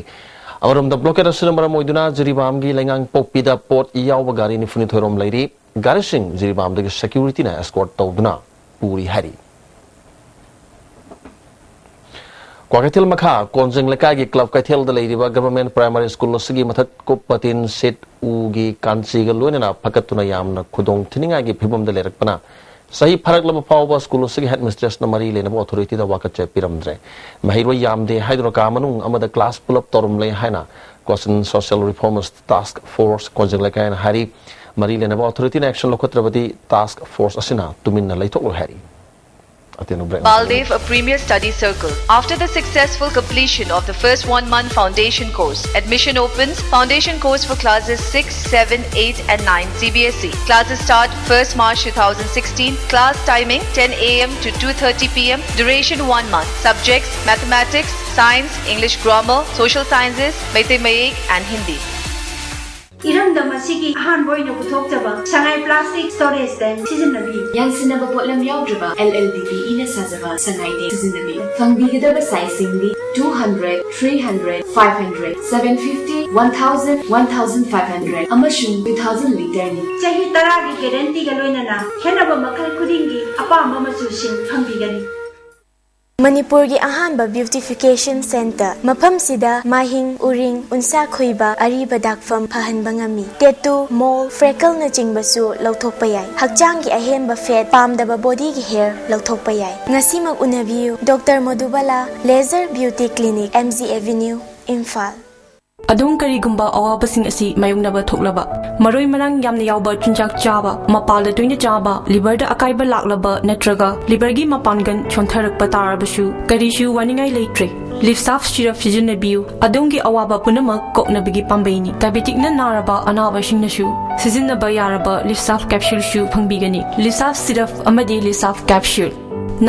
ꯑꯃꯔꯣꯝꯗ ꯕ꯭ꯂꯣꯀꯦꯠ ꯑꯁꯤꯅ ꯃꯔꯝ ꯑꯣꯏꯗꯨꯅ ꯖꯤꯔꯤꯕꯥꯝꯒꯤ ꯂꯩꯉꯥꯡꯄꯣꯛꯄꯤꯗ ꯄꯣꯠ ꯌꯥꯎꯕ ꯒꯥꯔꯤ ꯅꯤꯐꯨꯅꯤꯊꯣꯏ ꯔꯣꯝ ꯂꯩꯔꯤ꯫ ꯒꯥꯔꯤꯁꯤꯡ ꯖꯤꯔꯤꯕꯥꯝꯗꯒꯤ ꯁꯦꯀ꯭ꯌꯨꯔꯤꯇꯤꯅ ꯑꯦꯁꯀꯣꯔꯠ ꯇꯧꯗꯨꯅ ꯄꯨꯔꯤ ꯍꯥꯏꯔꯤ꯫ ꯀ꯭ꯋꯥꯀꯩꯊꯦꯜ ꯃꯈꯥ ꯀꯣꯟꯖꯦꯡ ꯂꯩꯀꯥꯏꯒꯤ ꯀ꯭ꯂꯕ ꯀꯩꯊꯦꯜꯗ ꯂꯩꯔꯤꯕ ꯒꯚꯔꯟꯃꯦꯟꯠ ꯄ꯭ꯔꯥꯏꯃꯥꯔꯤ ꯁ꯭ꯀꯨꯜ ꯑꯁꯤꯒꯤ ꯃꯊꯛ ꯀꯨꯞ ꯃꯇꯤꯟ ꯁꯤꯠ ꯎꯒꯤ ꯀꯥꯟꯆꯤꯒ ꯂꯣꯏꯅꯅ ꯐꯒꯠꯇꯨꯅ ꯌꯥꯝꯅ ꯈꯨꯗꯣꯡ ꯊꯤꯅꯤꯡꯉꯥꯏꯒꯤ ꯐꯤꯕꯝꯗ ꯂꯩꯔꯛꯄꯅ ꯆꯍꯤ ꯐꯥꯔꯛꯂꯕ ꯐꯥꯎꯕ ꯁ꯭ꯀꯨꯜ ꯑꯁꯤꯒꯤ ꯍꯦꯗꯃꯤꯁꯇ꯭ꯔꯦꯁꯅ ꯃꯔꯤ ꯂꯩꯅꯕ ꯑꯣꯊꯣꯔꯤꯇꯤꯗ ꯋꯥꯀꯠꯆꯦ ꯄꯤꯔꯝꯗ꯭ꯔꯦ꯫ ꯃꯍꯩꯔꯣꯏ ꯌꯥꯝꯗꯦ ꯍꯥꯏꯗꯨꯅ ꯀꯥ ꯃꯅꯨꯡ ꯑꯃꯗ ꯀ꯭ꯂꯥꯁ ꯄꯨꯂꯞ ꯇꯧꯔꯝꯂꯦ ꯍꯥꯏꯅ Cohesion Social Reforms Task Force ꯀꯣꯟꯖꯤꯡ ꯂꯩꯀꯥꯏꯅ ꯍꯥꯏꯔꯤ꯫ ꯃꯔꯤ ꯂꯩꯅꯕ ꯑꯣꯊꯣꯔꯤꯇꯤꯅ ꯑꯦꯛꯁꯟ ꯂꯧꯈꯠꯇ꯭ꯔꯕꯗꯤ ꯇꯥꯁꯛ ꯐꯣꯔꯁ ꯑꯁꯤꯅ ꯇꯨꯃꯤꯟꯅ ꯂꯩꯊꯣꯛꯂꯣꯏ ꯍꯥꯏꯔꯤ꯫ ꯑꯇꯦꯟꯕ ꯕ꯭ꯔꯦꯛ ꯑꯃ Baldev, a premier study circle. After the successful completion of the first one month foundation course, admission opens. Foundation course for classes six, seven, eight, and nine C B S E. Classes start first March two thousand sixteen. Class timing ten A M to two thirty P M. Duration one month. Subjects: mathematics, science, English grammar, social sciences, Meitei Mayek, and Hindi. ꯏꯔꯝꯗꯝ ꯑꯁꯤꯒꯤ ꯑꯍꯥꯟꯕ ꯑꯣꯏꯅ ꯄꯨꯊꯣꯛꯆꯕ ꯁꯉꯥꯏ plastic storage ꯇꯦꯡ ꯁꯤꯖꯤꯟꯅꯕꯤꯌꯨ꯫ ꯌꯥꯟꯁꯤꯟꯅꯕ ꯄꯣꯠꯂꯝ ꯌꯥꯎꯗ꯭ꯔꯕ L L D P ꯏꯅ ꯁꯥꯖꯕ ꯁꯉꯥꯏ ꯇꯦꯡ ꯁꯤꯖꯤꯟꯅꯕꯤꯌꯨ꯫ ꯐꯪꯕꯤꯒꯗꯕ ꯁꯥꯏꯖꯁꯤꯡꯗꯤ two hundred, three hundred, five hundred, seven fifty, one thousand, one thousand five hundred ꯑꯃꯁꯨꯡ two thousand ꯂꯤꯇꯔꯅꯤ꯫ ꯆꯍꯤ ꯇꯔꯥꯒꯤ ꯒꯦꯔꯦꯟꯇꯤꯒ ꯂꯣꯏꯅꯅ ꯈꯦꯠꯅꯕ ꯃꯈꯜ ꯈꯨꯗꯤꯡꯒꯤ ꯑꯄꯥꯝꯕ ꯃꯆꯨꯁꯤꯡ ꯐꯪꯕꯤꯒꯅꯤ꯫ ꯃꯅꯤꯄꯨꯔꯒꯤ ꯑꯍꯥꯟꯕ ꯕ꯭ꯌꯨꯇꯤꯐꯤꯀꯦꯁꯟ ꯁꯦꯟꯇꯔ꯫ ꯃꯐꯝꯁꯤꯗ ꯃꯥꯏꯍꯤꯡ, ꯎꯔꯤꯡ, ꯎꯟꯁꯥ ꯈꯣꯏꯕ, ꯑꯔꯤꯕ ꯗꯥꯛꯐꯝ ꯐꯍꯟꯕ ꯉꯝꯃꯤ꯫ ꯇꯦꯇꯨ, ꯃꯣꯜ, ꯐ꯭ꯔꯦꯀꯜꯅꯆꯤꯡꯕꯁꯨ ꯂꯧꯊꯣꯛꯄ ꯌꯥꯏ꯫ ꯍꯛꯆꯥꯡꯒꯤ ꯑꯍꯦꯟꯕ ꯐꯦꯠ, ꯄꯥꯝꯗꯕ ꯕꯣꯗꯤꯒꯤ ꯍꯦꯌꯔ ꯂꯧꯊꯣꯛꯄ ꯌꯥꯏ꯫ ꯉꯁꯤꯃꯛ ꯎꯅꯕꯤꯌꯨ꯫ Doctor Modhubala laser beauty clinic, M G Avenue, Imphal. ꯑꯗꯣꯝ ꯀꯔꯤꯒꯨꯝꯕ ꯑꯋꯥꯕꯁꯤꯡ ꯑꯁꯤ ꯃꯥꯌꯣꯛꯅꯕ ꯊꯣꯛꯂꯕ, ꯃꯔꯣꯏ ꯃꯔꯥꯡ ꯌꯥꯝꯅ ꯌꯥꯎꯕ ꯆꯤꯟꯖꯥꯛ ꯆꯥꯕ, ꯃꯄꯥꯜꯗ ꯇꯣꯏꯅ ꯆꯥꯕ, ꯂꯤꯚꯔꯗ ꯑꯀꯥꯏꯕ ꯂꯥꯛꯂꯕ ꯅꯠꯇ꯭ꯔꯒ ꯂꯤꯚꯔꯒꯤ ꯃꯄꯥꯡꯒꯜ ꯁꯣꯟꯊꯔꯛꯄ ꯇꯥꯔꯕꯁꯨ ꯀꯔꯤꯁꯨ ꯋꯥꯅꯤꯡꯉꯥꯏ ꯂꯩꯇ꯭ꯔꯦ꯫ ꯂꯤꯐꯁꯥꯐ ꯁꯤꯔꯞ ꯁꯤꯖꯤꯟꯅꯕꯤꯌꯨ, ꯑꯗꯣꯝꯒꯤ ꯑꯋꯥꯕ ꯄꯨꯝꯅꯃꯛ ꯀꯣꯛꯅꯕꯒꯤ ꯄꯥꯝꯕꯩꯅꯤ꯫ ꯗꯥꯏꯕꯦꯇꯤꯛꯅ ꯅꯥꯔꯕ ꯑꯅꯥꯕꯁꯤꯡꯅꯁꯨ ꯁꯤꯖꯤꯟꯅꯕ ꯌꯥꯔꯕ ꯂꯤꯐꯁꯥꯐ ꯀꯦꯞꯁꯨꯜꯁꯨ ꯐꯪꯕꯤꯒꯅꯤ꯫ ꯂꯤꯐꯁꯥꯐ ꯁꯤꯔꯞ ꯑꯃꯗꯤ ꯂꯤꯐꯁꯥꯐ ꯀꯦꯞꯁꯨꯜ꯫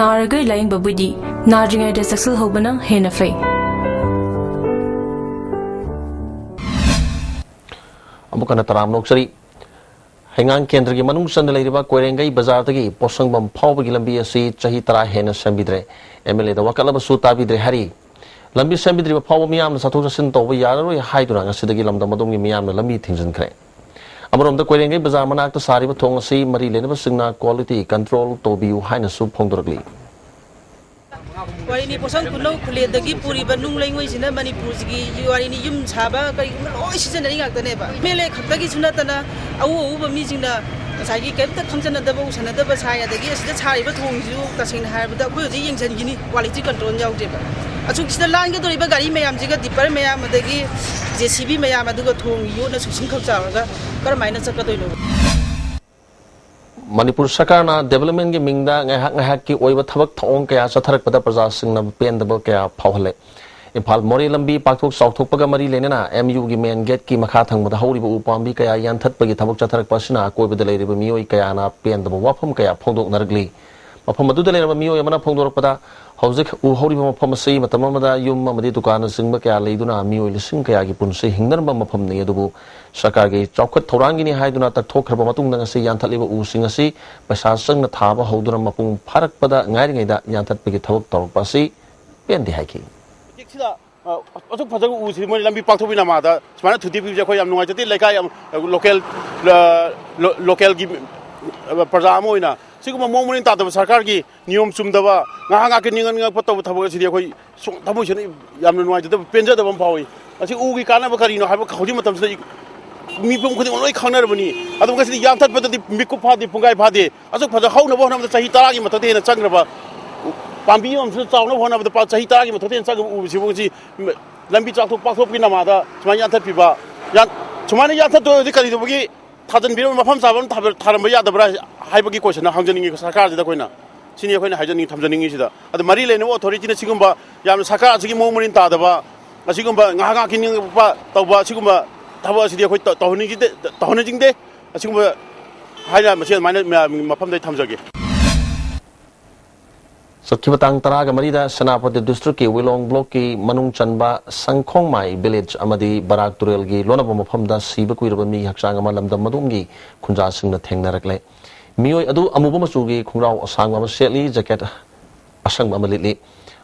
ꯅꯥꯔꯒ ꯂꯥꯌꯦꯡꯕꯕꯨꯗꯤ ꯅꯥꯗ꯭ꯔꯤꯉꯩꯗ ꯆꯦꯛꯁꯤꯜꯍꯧꯕꯅ ꯍꯦꯟꯅ ꯐꯩ꯫ ꯑꯃꯨꯛ ꯍꯟꯅ ꯇꯔꯥꯝꯅ ꯑꯣꯛꯆꯔꯤ꯫ ꯍꯩꯉꯥꯡ ꯀꯦꯟꯗ꯭ꯔꯒꯤ ꯃꯅꯨꯡ ꯆꯟꯅ ꯂꯩꯔꯤꯕ ꯀꯣꯏꯔꯦꯡꯒꯩ ꯕꯖꯥꯔꯗꯒꯤ ꯄꯣꯠꯁꯪꯕꯝ ꯐꯥꯎꯕꯒꯤ ꯂꯝꯕꯤ ꯑꯁꯤ ꯆꯍꯤ ꯇꯔꯥ ꯍꯦꯟꯅ ꯁꯦꯝꯕꯤꯗ꯭ꯔꯦ꯫ M L A ꯗ ꯋꯥꯀꯠꯂꯕꯁꯨ ꯇꯥꯕꯤꯗ꯭ꯔꯦ ꯍꯥꯏꯔꯤ꯫ ꯂꯝꯕꯤ ꯁꯦꯝꯕꯤꯗ꯭ꯔꯤꯕ ꯐꯥꯎꯕ ꯃꯤꯌꯥꯝꯅ ꯆꯠꯊꯣꯛ ꯆꯠꯁꯤꯟ ꯇꯧꯕ ꯌꯥꯔꯔꯣꯏ ꯍꯥꯏꯗꯨꯅ ꯉꯁꯤꯗꯒꯤ ꯂꯝꯗꯝ ꯑꯗꯣꯝꯒꯤ ꯃꯤꯌꯥꯝꯅ ꯂꯝꯕꯤ ꯊꯤꯡꯖꯤꯟꯈ꯭ꯔꯦ꯫ ꯑꯃꯔꯣꯝꯗ ꯀꯣꯏꯔꯦꯡꯒꯩ ꯕꯖꯥꯔ ꯃꯅꯥꯛꯇ ꯁꯥꯔꯤꯕ ꯊꯣꯡ ꯑꯁꯤ ꯃꯔꯤ ꯂꯩꯅꯕꯁꯤꯡꯅ quality control ꯇꯧꯕꯤꯌꯨ ꯍꯥꯏꯅꯁꯨ ꯐꯣꯡꯗꯣꯔꯛꯂꯤ꯫ ꯋꯥꯔꯤꯅꯤ, ꯄꯣꯠꯁꯪ ꯈꯨꯅꯧ ꯈꯨꯂꯦꯟꯗꯒꯤ ꯄꯨꯔꯤꯕ ꯅꯨꯡ ꯂꯩꯉꯣꯏꯁꯤꯅ ꯃꯅꯤꯄꯨꯔꯁꯤꯒꯤ ꯋꯥꯔꯤꯅꯤ, ꯌꯨꯝ ꯁꯥꯕ ꯀꯔꯤꯒꯨꯝꯕ ꯂꯣꯏ ꯁꯤꯖꯤꯟꯅꯔꯤ ꯉꯥꯛꯇꯅꯦꯕ꯫ M L A ꯈꯛꯇꯒꯤꯁꯨ ꯅꯠꯇꯅ ꯑꯎ ꯑꯎꯕ ꯃꯤꯁꯤꯡꯅ ꯉꯁꯥꯏꯒꯤ ꯀꯔꯤꯝꯇ ꯈꯪꯖꯅꯗꯕ ꯎꯁꯟꯅꯗꯕ ꯁꯥꯏ꯫ ꯑꯗꯒꯤ ꯑꯁꯤꯗ ꯁꯥꯔꯤꯕ ꯊꯣꯡꯁꯤꯁꯨ ꯇꯁꯦꯡꯅ ꯍꯥꯏꯔꯕꯗ ꯑꯩꯈꯣꯏ ꯍꯧꯖꯤꯛ ꯌꯦꯡꯁꯤꯟꯈꯤꯅꯤ, ꯀ꯭ꯋꯥꯂꯤꯇꯤ ꯀꯟꯇ꯭ꯔꯣꯜ ꯌꯥꯎꯗꯦꯕ꯫ ꯑꯁꯨꯛ ꯁꯤꯗ ꯂꯥꯟꯒꯗꯧꯔꯤꯕ ꯒꯥꯔꯤ ꯃꯌꯥꯝꯁꯤꯒ, ꯗꯤꯄꯔ ꯃꯌꯥꯝ, ꯑꯗꯒꯤ ꯖꯦ ꯁꯤ ꯕꯤ ꯃꯌꯥꯝ, ꯑꯗꯨꯒ ꯊꯣꯡ ꯌꯣꯠꯅ ꯁꯨꯛꯁꯤꯡꯈꯛ ꯆꯥꯎꯔꯒ ꯀꯔꯝꯍꯥꯏꯅ ꯆꯠꯀꯗꯣꯏꯅꯣ? ꯃꯅꯤꯄꯨꯔ ꯁꯔꯀꯥꯔꯅ ꯗꯤꯕꯦꯂꯞꯃꯦꯟꯒꯤ ꯃꯤꯡꯗ ꯉꯥꯏꯍꯥꯛ ꯉꯥꯏꯍꯥꯛꯀꯤ ꯑꯣꯏꯕ ꯊꯕꯛ ꯊꯧꯑꯣꯡ ꯀꯌꯥ ꯆꯠꯊꯔꯛꯄꯗ ꯄ꯭ꯔꯖꯥꯁꯤꯡꯅ ꯄꯦꯟꯗꯕ ꯀꯌꯥ ꯐꯥꯎꯍꯜꯂꯦ꯫ ꯏꯝꯐꯥꯜ ꯃꯣꯔꯦ ꯂꯝꯕꯤ ꯄꯥꯛꯊꯣꯛ ꯆꯥꯎꯊꯣꯛꯄꯒ ꯃꯔꯤ ꯂꯩꯅꯅ ꯑꯦꯝ ꯌꯨꯒꯤ ꯃꯦꯟ ꯒꯦꯠꯀꯤ ꯃꯈꯥ ꯊꯪꯕꯗ ꯍꯧꯔꯤꯕ ꯎ ꯄꯥꯝꯕꯤ ꯀꯌꯥ ꯌꯥꯟꯊꯠꯄꯒꯤ ꯊꯕꯛ ꯆꯠꯊꯔꯛꯄ ꯑꯁꯤꯅ ꯑꯀꯣꯏꯕꯗ ꯂꯩꯔꯤꯕ ꯃꯤꯑꯣꯏ ꯀꯌꯥꯅ ꯄꯦꯟꯗꯕ ꯋꯥꯐꯝ ꯀꯌꯥ ꯐꯣꯡꯗꯣꯛꯅꯔꯛꯂꯤ꯫ ꯃꯐꯝ ꯑꯗꯨꯗ ꯂꯩꯔꯝꯕ ꯃꯤꯑꯣꯏ ꯑꯃꯅ ꯐꯣꯡꯗꯣꯔꯛꯄꯗ, ꯍꯧꯖꯤꯛ ꯎ ꯍꯧꯔꯤꯕ ꯃꯐꯝ ꯑꯁꯤ ꯃꯇꯝ ꯑꯃꯗ ꯌꯨꯝ ꯑꯃꯗꯤ ꯗꯨꯀꯥꯟꯅꯆꯤꯡꯕ ꯀꯌꯥ ꯂꯩꯗꯨꯅ ꯃꯤꯑꯣꯏ ꯂꯤꯁꯤꯡ ꯀꯌꯥꯒꯤ ꯄꯨꯟꯁꯤ ꯍꯤꯡꯅꯔꯝꯕ ꯃꯐꯝꯅꯤ꯫ ꯑꯗꯨꯕꯨ ꯁꯔꯀꯥꯔꯒꯤ ꯆꯥꯎꯈꯠ ꯊꯧꯔꯥꯡꯒꯤꯅꯤ ꯍꯥꯏꯗꯨꯅ ꯇꯛꯊꯣꯛꯈ꯭ꯔꯕ ꯃꯇꯨꯡꯗ ꯉꯁꯤ ꯌꯥꯟꯊꯠꯂꯤꯕ ꯎꯁꯤꯡ ꯑꯁꯤ ꯄꯩꯁꯥ ꯆꯪꯅ ꯊꯥꯕ ꯍꯧꯗꯨꯅ ꯃꯄꯨꯡ ꯐꯥꯔꯛꯄꯗ ꯉꯥꯏꯔꯤꯉꯩꯗ ꯌꯥꯟꯊꯠꯄꯒꯤ ꯊꯕꯛ ꯇꯧꯔꯛꯄ ꯑꯁꯤ ꯄꯦꯟꯗꯦ ꯍꯥꯏꯈꯤ꯫ ꯍꯧꯖꯤꯛꯁꯤꯗ, ꯑ, ꯑꯁꯨꯛ ꯐꯖꯕ ꯎꯁꯤ ꯃꯣꯏ ꯂꯝꯕꯤ ꯄꯥꯛꯊꯣꯛꯄꯤ ꯅꯃꯥꯗ ꯁꯨꯃꯥꯏꯅ ꯊꯨꯗꯦꯛꯄꯤꯕꯁꯦ ꯑꯩꯈꯣꯏ ꯌꯥꯝ ꯅꯨꯡꯉꯥꯏꯖꯗꯦ꯫ ꯂꯩꯀꯥꯏ ꯑꯃ, ꯂꯣꯀꯦꯜ, ꯑ, ꯂꯣ-, ꯂꯣꯀꯦꯜꯒꯤ, ꯑ, ꯄ꯭ꯔꯖꯥ ꯑꯃ ꯑꯣꯏꯅ ꯁꯤꯒꯨꯝꯕ ꯃꯑꯣꯡ ꯃꯔꯤꯟ ꯇꯥꯗꯕ ꯁꯔꯀꯥꯔꯒꯤ ꯅꯤꯌꯣꯝ ꯆꯨꯝꯗꯕ, ꯉꯥꯏꯍꯥꯛ ꯉꯥꯏꯍꯥꯛꯀꯤ ꯅꯤꯡꯉꯛ ꯅꯤꯡꯉꯛꯄ ꯇꯧꯕ ꯊꯕꯛ ꯑꯁꯤꯗꯤ ꯑꯩꯈꯣꯏ ꯁꯨꯝ ꯊꯃꯣꯏ ꯁꯦꯡꯅ ꯌꯥꯝꯅ ꯅꯨꯡꯉꯥꯏꯖꯗꯕ, ꯄꯦꯟꯖꯗꯕ ꯑꯃ ꯐꯥꯎꯏ꯫ ꯑꯁꯤ ꯎꯒꯤ ꯀꯥꯟꯅꯕ ꯀꯔꯤꯅꯣ ꯍꯥꯏꯕ ꯍꯧꯖꯤꯛ ꯃꯇꯝꯁꯤꯗ ꯃꯤꯄꯨꯝ ꯈꯨꯗꯤꯡꯃꯛ ꯂꯣꯏ ꯈꯪꯅꯔꯕꯅꯤ꯫ ꯑꯗꯨꯒ ꯉꯁꯤꯗꯤ ꯌꯥꯟꯊꯠꯄꯗꯗꯤ ꯃꯤꯀꯨꯞ ꯐꯥꯗꯦ, ꯄꯨꯡꯈꯥꯏ ꯐꯥꯗꯦ꯫ ꯑꯁꯨꯛ ꯐꯖ ꯍꯧꯅꯕ ꯍꯣꯠꯅꯕꯗ ꯆꯍꯤ ꯇꯔꯥꯒꯤ ꯃꯊꯛꯇ ꯍꯦꯟꯅ ꯆꯪꯈ꯭ꯔꯕ ꯄꯥꯝꯕꯤ ꯑꯃꯁꯨ ꯆꯥꯎꯅꯕ ꯍꯣꯠꯅꯕꯗ ꯄꯥ-, ꯆꯍꯤ ꯇꯔꯥꯒꯤ ꯃꯊꯛꯇ ꯍꯦꯟꯅ ꯆꯪꯈ꯭ꯔꯕ ꯎꯁꯤꯕꯨ ꯉꯁꯤ ꯂꯝꯕꯤ ꯆꯥꯎꯊꯣꯛ ꯄꯥꯛꯊꯣꯛꯄꯒꯤ ꯅꯃꯥꯗ ꯁꯨꯃꯥꯏꯅ ꯌꯥꯟꯊꯠꯄꯤꯕ, ꯌꯥꯟ-, ꯁꯨꯃꯥꯏꯅ ꯌꯥꯟꯊꯠꯇꯣꯏ ꯑꯣꯏꯔꯗꯤ ꯀꯔꯤꯗꯧꯕꯒꯤ ꯊꯥꯖꯤꯟꯕꯤꯔꯕ ꯃꯐꯝ ꯆꯥꯕ ꯑꯃ ꯊꯥꯕ-, ꯊꯥꯔꯝꯕ ꯌꯥꯗꯕ꯭ꯔꯥ ꯍꯥꯏꯕꯒꯤ ꯀꯣꯏꯁꯟ ꯍꯪꯖꯅꯤꯡꯉꯤ ꯁꯔꯀꯥꯔꯁꯤꯗ ꯑꯩꯈꯣꯏꯅ꯫ ꯁꯤꯅꯤ ꯑꯩꯈꯣꯏꯅ ꯍꯥꯏꯖꯅꯤꯡꯉꯤ, ꯊꯝꯖꯅꯤꯡꯉꯤꯁꯤꯗ꯫ ꯑꯗ ꯃꯔꯤ ꯂꯩꯅꯕ ꯑꯣꯊꯣꯔꯤꯇꯤꯅ ꯁꯤꯒꯨꯝꯕ ꯌꯥꯝꯅ ꯁꯔꯀꯥꯔ ꯑꯁꯤꯒꯤ ꯃꯑꯣꯡ ꯃꯔꯤꯟ ꯇꯥꯗꯕ, ꯑꯁꯤꯒꯨꯝꯕ ꯉꯥꯏꯍꯥꯛ ꯉꯥꯏꯍꯥꯛꯀꯤ ꯅꯤꯡꯉꯛꯄ ꯇꯧꯕ ꯑꯁꯤꯒꯨꯝꯕ ꯊꯕꯛ ꯑꯁꯤꯗꯤ ꯑꯩꯈꯣꯏ ꯇꯧ-, ꯇꯧꯍꯟꯅꯤꯡꯖꯗꯦ-, ꯇꯧꯍꯟꯅꯤꯡꯖꯤꯡꯗꯦ꯫ ꯑꯁꯤꯒꯨꯝꯕ ꯍꯥꯏꯅ ꯃꯁꯤ ꯑꯗꯨꯃꯥꯏꯅ ꯃ-, ꯃꯐꯝꯗ ꯑꯩ ꯊꯝꯖꯒꯦ꯫ ꯆꯠꯈꯤꯕ ꯇꯥꯡ ꯇꯔꯥꯒ ꯃꯔꯤꯗ ꯁꯦꯅꯥꯄꯇꯤ ꯗꯤꯁꯇ꯭ꯔꯤꯛꯀꯤ ꯋꯤꯂꯣꯡ ꯕ꯭ꯂꯣꯛꯀꯤ ꯃꯅꯨꯡ ꯆꯟꯕ ꯁꯪꯈꯣꯡꯃꯥꯏ ꯚꯤꯂꯦꯖ ꯑꯃꯗꯤ ꯕꯔꯥꯛ ꯇꯨꯔꯦꯜꯒꯤ ꯂꯣꯟꯅꯕ ꯃꯐꯝꯗ ꯁꯤꯕ ꯀꯨꯏꯔꯕ ꯃꯤ ꯍꯛꯆꯥꯡ ꯑꯃ ꯂꯝꯗꯝ ꯑꯗꯨꯝꯒꯤ ꯈꯨꯟꯖꯥꯁꯤꯡꯅ ꯊꯦꯡꯅꯔꯛꯂꯦ꯫ ꯃꯤꯑꯣꯏ ꯑꯗꯨ ꯑꯃꯨꯕ ꯃꯆꯨꯒꯤ ꯈꯣꯡꯒ꯭ꯔꯥꯎ ꯑꯁꯥꯡꯕ ꯑꯃ ꯁꯦꯠꯂꯤ, ꯖꯦꯀꯦꯠ ꯑꯁꯪꯕ ꯑꯃ ꯂꯤꯠꯂꯤ꯫